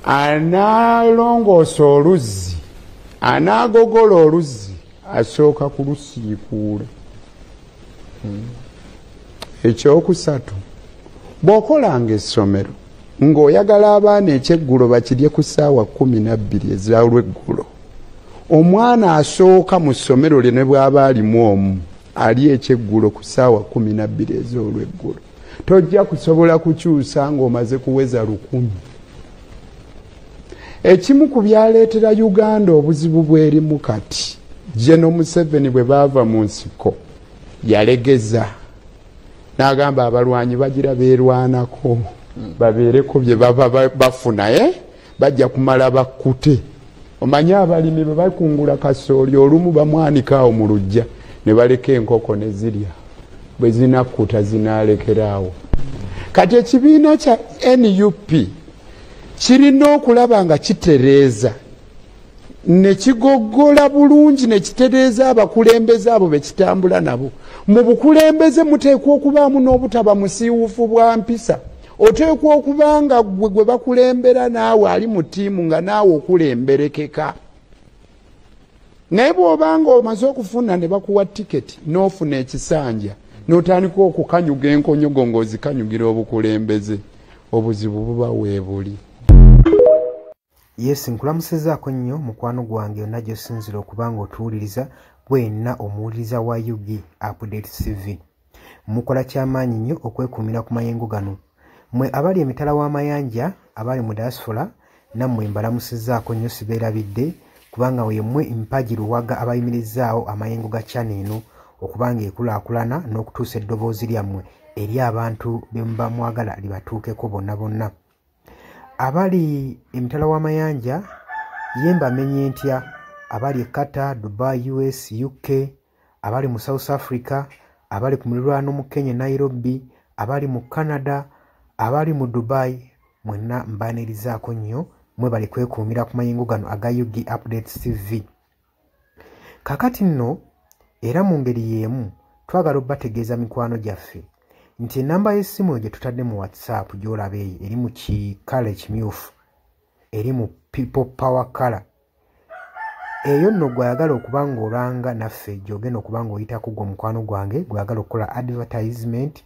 Analongoosa oluzzi, anaagogola oluzzi, asooka kulusiikuula. Ekyokusatu, bw'okolanga essomero ng'oyagala abaana ekyeggulo bakirye ku ssaawa 12 ez'olweggulo, omwana asooka mu ssomero lye ne bw'aba alimu omu ali ekyeggulo ku ssaawa 12 ez'olweggulo, tojja kusobola kukyusa ng'omaze kuweza 1000. Ekimu ku byaleetera Uganda obuzibu bw'erimu kati, General Museveni bwe baava mu nsiko yalegeza n'agamba abalwanyi bagira beerwanako babeereko bye baba bafuna, bajja kumala bakkute. Omanye abalimi bwe bakungula kasooli olumu bamwanika awo mu luggya ne baleka enkoko ne zirya, bwe zinakkuta zinalekeraawo. Kati ekibiina kya NUP kirina okulaba nga kitereeza ne kigogola bulungi ne kitereeza abakulembeze abo be kitambula nabo. Mu bukulembeze muteekwa okubaamu n'obutaba musiiwuufu bwa mpisa. Oteekwa okuba nga gwe gwe bakulembera naawe ali mu ttiimu nga naawe okulemberekeka. Naye bw'obanga omaze okufuna ne bakuwa tiketi n'ofuna ekisanja n'otandika okukanyuga enkonyogo ng'ozikanyugira obukulembeze, obuzibu buba weebuli. Yes, nkulamusizaako nnyo mukwano gwange yonna gy'osinziira okuba ng'otuwuliriza, gwenna omuwuliriza wa UG Update TV. Mukola kyamaanyi nnyo okwekuumira ku mayengo gano. Mmwe abali emitala w'amayanja, abali mu diaspora, nammwe mbalamusizaako nnyo, sibeerabidde, kubanga yemmwe mpagi luwaga abayimirizzaawo amayengo ga channel eno okuba ng'ekulaakulana n'okutuusa eddoboozi lyammwe eri abantu be muba mwagala libatuukeko bonna bonna. Abali emitala w'amayanja ye mbamenye ntya, abali e Qatar, Dubai, US, UK, abali mu South Africa, abali ku muliraano mu Kenya Nairobi, abali mu Canada, abali mu Dubai, mwenna mbaanirizaako nnyo, mwebale kwekuumira ku mayengo gano aga UG Updates TV. Kaakati nno era mu ngeri y'emu twagala obbategeeza mikwano gyaffe nti ennamba y'essimu gye tutadde mu WhatsApp gy'olaba eyo eri mu kikala ekimyufu, eri mu People Power Color. Eyo nno gw'ayagala okuba ng'olanga naffe gy'ogenda okuba ng'oyitako gwe mukwano gwange gw'ayagala okukola advertisement,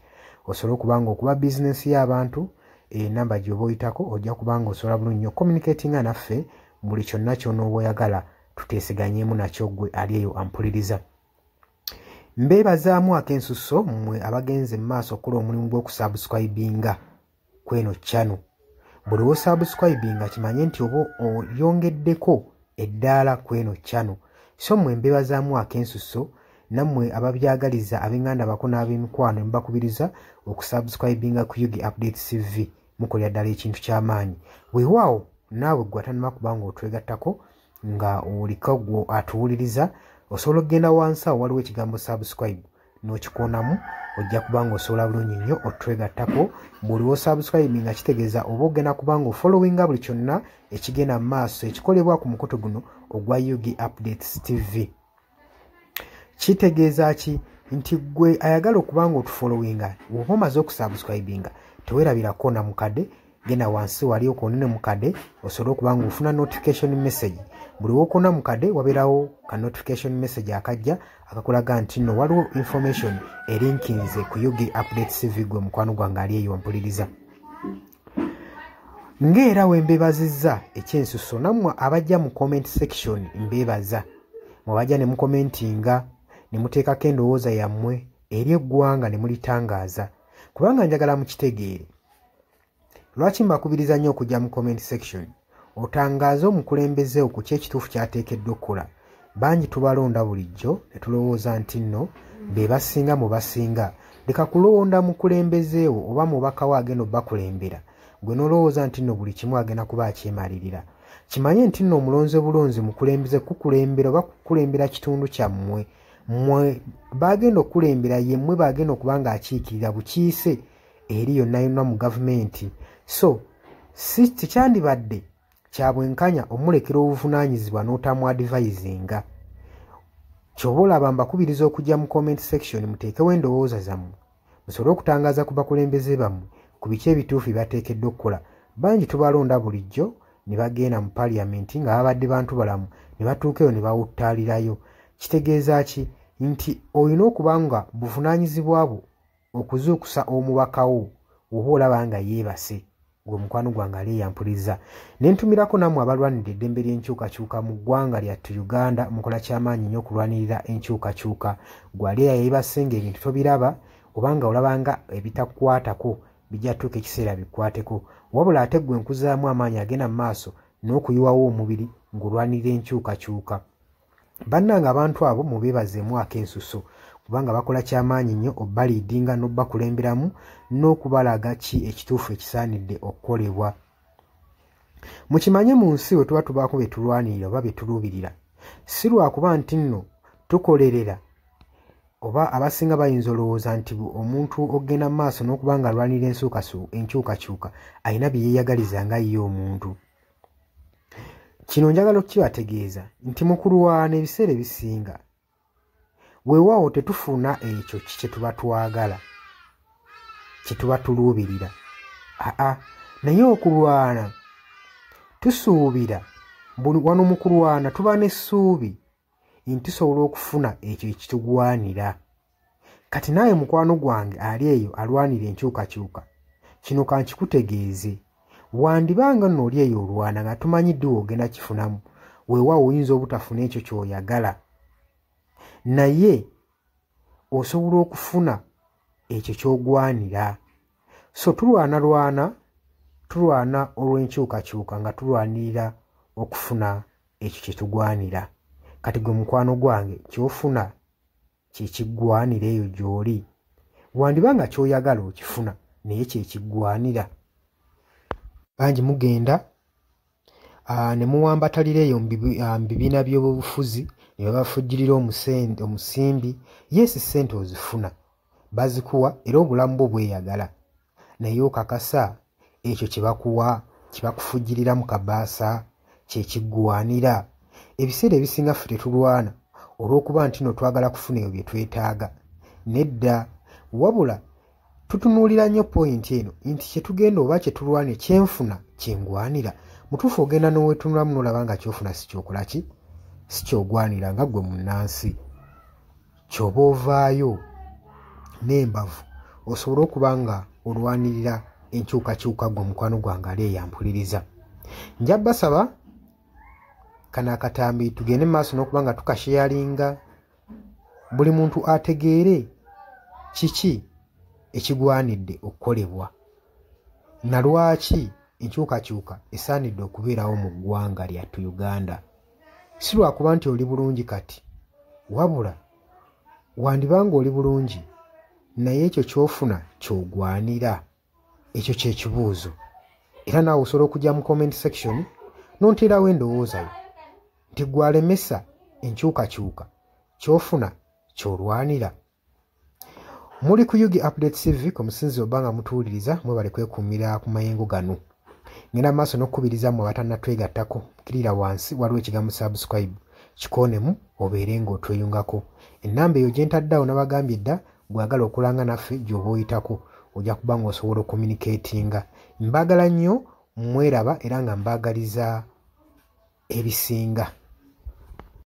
osobola okuba ng'okuba bizinensi y'abantu, ennamba gy'oba oyitako ojja kuba ng'osobola bulungi nnyo communicatinga naffe buli kyonna ky'onooba oyagala tuteeseganyeemu nakyo gwe ali eyo ampuliriza. Mbeebazaamu ak'ensusso mmwe abagenze mu maaso okukola omulimu gw'okusubscribinga kw'eno channel. Buli w'osubscribinga kimanye nti oba oyongeddeko eddaala kw'eno channel. So mmwe mbeebazaamu ak'ensusso, nammwe ababyagaliza ab'enganda bako n'ab'emikwano mbakubiriza okusubscribinga ku UG Updates TV, mukolera ddala ekintu ky'amaanyi. Weewaawo naawe gwe atannaba kuba ng'otwegattako nga oliko gwe atuwuliriza, osobola okugenda wansi awo waliwo ekigambo subscribe n'okikoonamu, ojja kuba ng'osobola bulungi nnyo otwegattako. Buli w'osubscribe nga kitegeeza oba ogenda kuba ng'ofollowinga buli kyonna ekigenda mu maaso ekikolebwa ku mukutu guno ogwa UG Updates TV. Kitegeeza ki? Nti gwe ayagala okuba ng'otufollowinga bw'oba omaze okusubscribinga teweerabira koona mukadde, genda wansi wali okoonene mukadde osobole okuba ng'ofuna notification message. Buli w'okoona mukadde wabeerawo ka notification message akajja akakulaga nti nno waliwo information erinkinze ku UG Updates TV gwe mukwano gwange ali eyo mpuliriza. Ng'era we mbeebazizza ekyensusso, nammwe abajja mu comment section mbeebaza. Mwebajja ne mukomentinga ne muteekako endowooza yammwe eri eggwanga ne mulitangaaza, kubanga njagala mukitegeere. Lwaki mbakubiriza nnyo okujja mu comment section otangaaze omukulembeze ku ki ekituufu ky'ateekeddwa okukola? Bangi tubalonda bulijjo ne tulowooza nti nno be basinga mu basinga. Leka kulonda mukulembeze wo oba mubaka wo agenda obbakulembera, gwe n'olowooza nti nno buli kimu agenda kuba akyemalirira. Kimanye nti nno omulonze bulonzi mukulembeze kukulembera oba kukulembera kitundu kyammwe. Mmwe bagenda okukulembera, ye mmwe bagenda okuba ng'akiikirira bukiise eri yonna yonna mu gavumenti. So si tekyandibadde kya bwenkanya omulekera obuvunaanyizibwa n'otamu-advisinga. Ky'oba olaba mbakubiriza okujja mu comment section muteekewo endowooza zammwe musobole okutangaaza ku bakulembeze bammwe ku biki ebituufu bye bateekeddwa okukola. Bangi tubalonda bulijjo ne bagenda mu parliament nga babadde bantu balamu ne batuuka eyo ne bawuttaalirayo. Kitegeeza ki? Nti olina okuba nga buvunaanyizibwa bwo okuzuukusa omubaka wo oba olaba nga yeebase. Gwe mukwano gwange ali eyampuliriza, ne ntumirako nammwe abalwanirira eddembe ly'enkyukakyuka mu ggwanga lyattu Uganda. Mukola kyamaanyi nnyo okulwanirira enkyukakyuka. Gwe ali eyayeebase ng'ebintu tobiraba oba nga olaba nga ebitakukwatako bijja tuuka ekiseera bikwateko, wabula ate gwe nkuzaamu amaanyi agenda mu maaso n'okuyiwawo omubiri ng'olwanirira enkyukakyuka. Bannange abantu abo mubeebazeemu ak'ensuso, kubanga bakola kyamaanyi nnyo obbaliidinga n'obbakulemberamu n'okubalaga ki ekituufu ekisaanidde okukolebwa. Mukimanye mu nsi we tuba tubaako bye tulwanirira oba bye tuluubirira, si lwakuba nti nno tukolerera, oba abasinga bayinza olowooza nti omuntu ogenda mu maaso n'okuba nga alwanirira enkyukakyuka alina bye yeeyagaliza nga ye omuntu. Kino njagala okukibategeeza nti mu kulwana ebiseera ebisinga weewaawo tetufuna ekyo kye tuba twagala, kye tuba tuluubirira. Aa, naye okulwana tusuubira, wano mu kulwana tuba n'essuubi nti tusobola okufuna ekyo ekitugwanira. Kati naawe mukwano gwange ali eyo alwanira enkyukakyuka, kino kankikutegeeze, wandibanga nno oli eyo olwana nga tumanyi ddi w'ogenda kifunamu. Weewaawo oyinza obutafuna ekyo ky'oyagala, naye osobola okufuna ekyo ky'ogwanira. So tulwanalwana, tulwana olw'enkyukakyuka nga tulwanirira okufuna ekyo kye tugwanira. Kati gwe mukwano gwange ky'ofuna kye kiggwanira eyo gy'oli. Wandiba nga ky'oyagala okifuna, naye kye kiggwanira. Bangi mugenda ne muwambatalira eyo mu bibiina by'obufuzi ne babafujjirira omusimbi. Yeesi ssente ozifuna, bazikuwa era obulamu bwo bweyagala, naye okakasa ekyo kye bakuwa kye bakufujjirira mu kabaasa kye kiggwanira. Ebiseera ebisinga ffe tetulwana olw'okuba nti nno twagala kufuna ebyo bye twetaaga. Nedda, wabula tutunuulira nnyo poyinti eno nti kye tugenda oba kye tulwana kyenfuna kyengwanira. Mutuufu ogenda n'oweetunulamu n'olaba nga ky'ofuna si kyokola ki, si ky'ogwanira nga ggwe munnansi. Ky'oba ovaayo n'embavu osobole okuba nga olwanirira enkyukakyuka gwe mukwano gwange ali eyampuliriza. Nja basaba kano akatambi tugende mu maaso n'okuba nga tukasheyalinga, buli muntu ategeere kiki ekigwanidde okukolebwa na lwaki enkyukakyuka esaanidde okubeerawo mu ggwanga lyattu Uganda. Si lwakuba nti oli bulungi kati, wabula wandibanga oli bulungi naye ekyo ky'ofuna ky'ogwanira. Ekyo kye kibuuzo. Era naawe osobola okujja mu comment section n'onteerawo endowooza yo nti ggwe alemesa enkyukakyuka ky'ofuna ky'olwanira. Muli ku UG Update TV ku musinzi oba nga mutuwuliriza, mwebale kwekuumira ku mayengo gano. Ngenda maaso n'okukubiriza mmwe abatannatwegattako, kkirira wansi waliwo ekigambo subscribe, kikoonemu obeere ng'otweyungako. Ennamba eyo gye ntadde awo nabagambye dda, gw'ayagala okulanga naffe gy'oba oyitako ojja kuba ng'osobola okucommunicatinga. Mbaagala nnyo, mweraba era nga mbaagaliza ebisinga.